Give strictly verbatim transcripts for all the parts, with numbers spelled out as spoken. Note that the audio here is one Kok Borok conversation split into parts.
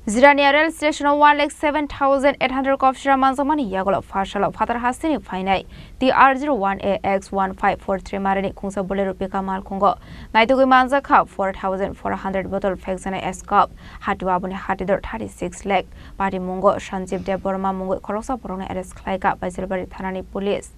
Jirania rail station o one lakh seven thousand eight hundred kop sira manjakmani yagulo pharsalo phatar hasteni phainai T R zero one A X one five four three marini khungsa Bolero pickup malkhungo naitugwi manjakha four thousand four hundred bottle phekjaknai S cup. Hati o aboni hatidor thirty six lakh. Patimungo Sanjeev Debbarma mungwi khoroksa borokno arrest khlaikha Baijalbari thanani police.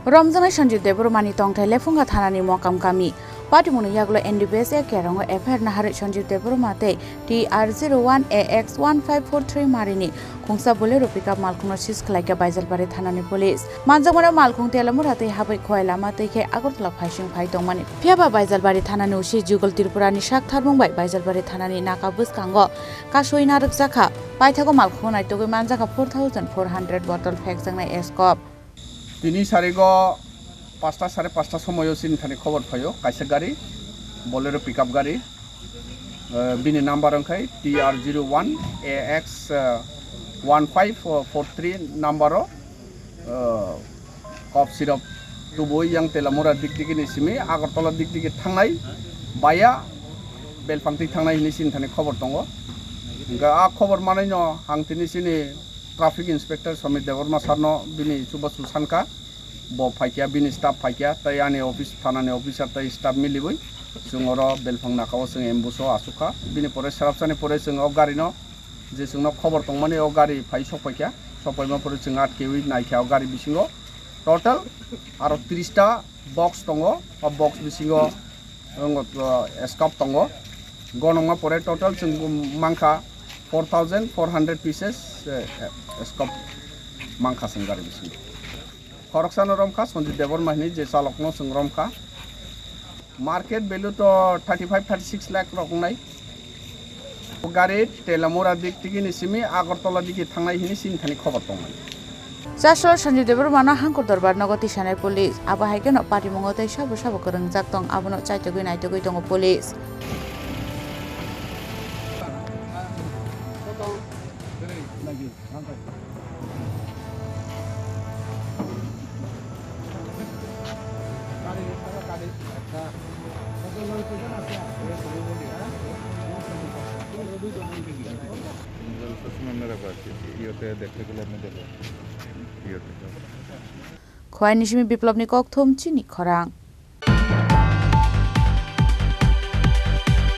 Romjaknai Sanjeev Debbarmani tongthai Lephunga thanani Mokam kami. Patimungni yagulo N D P S A Kerongo F I R naharwi Sanjeev Debbarma tei T R zero one A X one five four three marini khungsa Bolero pickup malkhungno seize khlaikha Baijalbari thanani police. Manjakmano malkhung Telamura tei habwi Khowai lama twi khe Agartala phaising phai tongmani. Phiyaba Baijalbari thanani O C Jugal Tripurani sak tharmung bai Baijalbari thanani naka bwskango kasui narwkjakha. Paithago malkhung naitugwi manjakha four thousand four hundred bottle phekjaknai S cup. Tini sarigo pasta sare pasta somoyo chini thani khobor phaio, kaisa gari, Bolero pickup gari, eh, bini number wngkhai T R zero one A X, eh, one five four three number o, eh, kop sirok tubui yang Telamura diktiki ni simi Agartala diktiki thangnai baya Belpangti thangnai hini chini thani khobor tongo. Hingkha a khobor manwi no ang tini chini Traffic Inspector Somit Debbarma sir no bini chubachu sankha, bo phaikya, bini staff phaikya, tei ani office, thanani officer tei staff miliwi chwng oro Belphang naka o chwng ambush o achukha. Bini pore swrapsani pore chwng o gari no je chwngno khobor tongmani o gari phai sokpaikha, sokpaima pore chwng atkewi naikha o gari bisingo total aro tris ta box tongo, o box bisingo Wng, uh, scope tongo. Gonokma pore total chwng mankha four thousand four hundred pieces, uh, scope mankha chwng gari bisingo. Khoroksano romkha Sanjeev Debbarma hwnwi je chalokno chwng romkha. Market value to thirty five, thirty six lakh rok wngnai. O gari Telamura diktiki ni simi Agartala digi thangnai hwnwi chini thani khobor tongnai. Chasol Sanjeev Debbarmano Hangkur Dorbar nogo tisanai police. Abo hai kheno patimungo tei sabo sabo kwrwngjak tong, abono chaitugwi naitugwi tongo police. Khowai ni simi Biplobni kokthum chini khorang.